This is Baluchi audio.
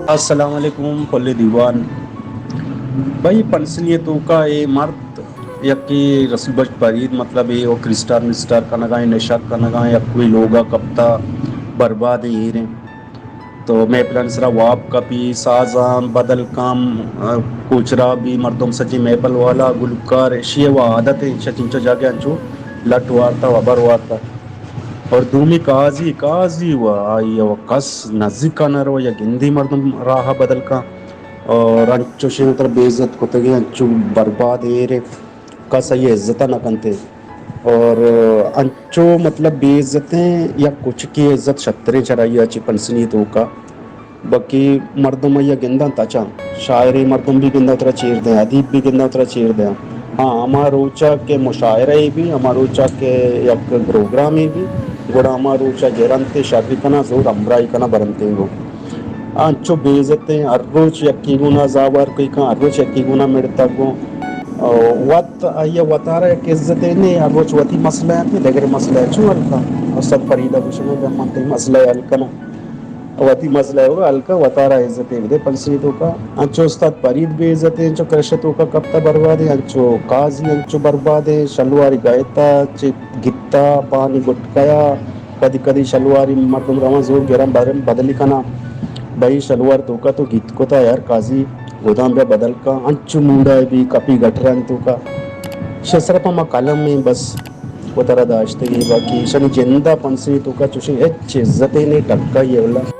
السلام علیکم پلے دیوان۔ بھئی، پنسنی ءِ توکا اے مرد یکے رسول بخش پرید، مطلب اے او کرسٹر مسٹر کنگا ایں، نشہ کنگا ایں، یک کوئی لوگا کپتا برباد ایں، ایر ایں۔ تو محفلانی سرا واب کپی، سازاں بدل کم، کوچرا بی، مردم سجیں محفل والا گلوکار، اشی ءِ و عادت ایں، چہ چنچو جاگہ انچو لٹ وارتا و بر وارتا۔ اور دومی قاضی، قاضی و آئی ءَ و کس نزیکا نہ رو، یا گندی مردم راہ بدل کن۔ اور انچو شے مطلب بے عزت کتگیں، انچو برباد ایر ایں، کس آئی عزت نہ کنتے۔ اور انچو مطلب بے عزتیں، یا کچکے عزت شتریں چرائی ءَ چی پنسنی توکا۔ باقی مردم آئی ءَ گنداں تچاں، شاعرے مردم بھی گنداں ترا چیر دیاں، ادیب بھی گنداں ترا چیر دیاں۔ ہاں، ہما روچا کہ مشاعرہ اے بھی، ہما روچا کہ یک پروگرامے بھی، گڑا ہما روچا گرنتے شری کناں، زور ہمراہی کناں برنتے گوں۔ انچو بے عزتیں، ہر روچ یکی گونا زاوار کئی کن، ہر روچ یکی گونا مڑتگ گوں۔ او وت آئی ءَ وتارا یک عزتے نے، ہر روچ وتی مسئلہ انت، دگرے مسئلہ چون حل کن؟ استاد فریدہ گوشگا کہ من تئی مسئلہ حل کناں۔ وتی مسئلہ ءَ ہلکا وتارا عزتے بدے پنسنی توکا۔ انچو استاد پرید بے عزتے، انچو کرش توکا کپتا بربادے، انچو قاضی انچو بربادے، شلواری گایتا چہ گتا پانی گٹکایا، کدی کدی شلواری مردم رواں زور گراں برن بدلی کناں۔ بھئی شلوار توکا تو گیت کتا یار قاضی، گدان بیا بدل کا، انچو موڈا بی کپی گٹران توکا۔ شے صرف ہما قلم ایں بس۔ وتارا داشتگی، باقی ایشانی جندا پنسنی توکا چوشیں ہچ عزتے نے، ٹکا یہ ولا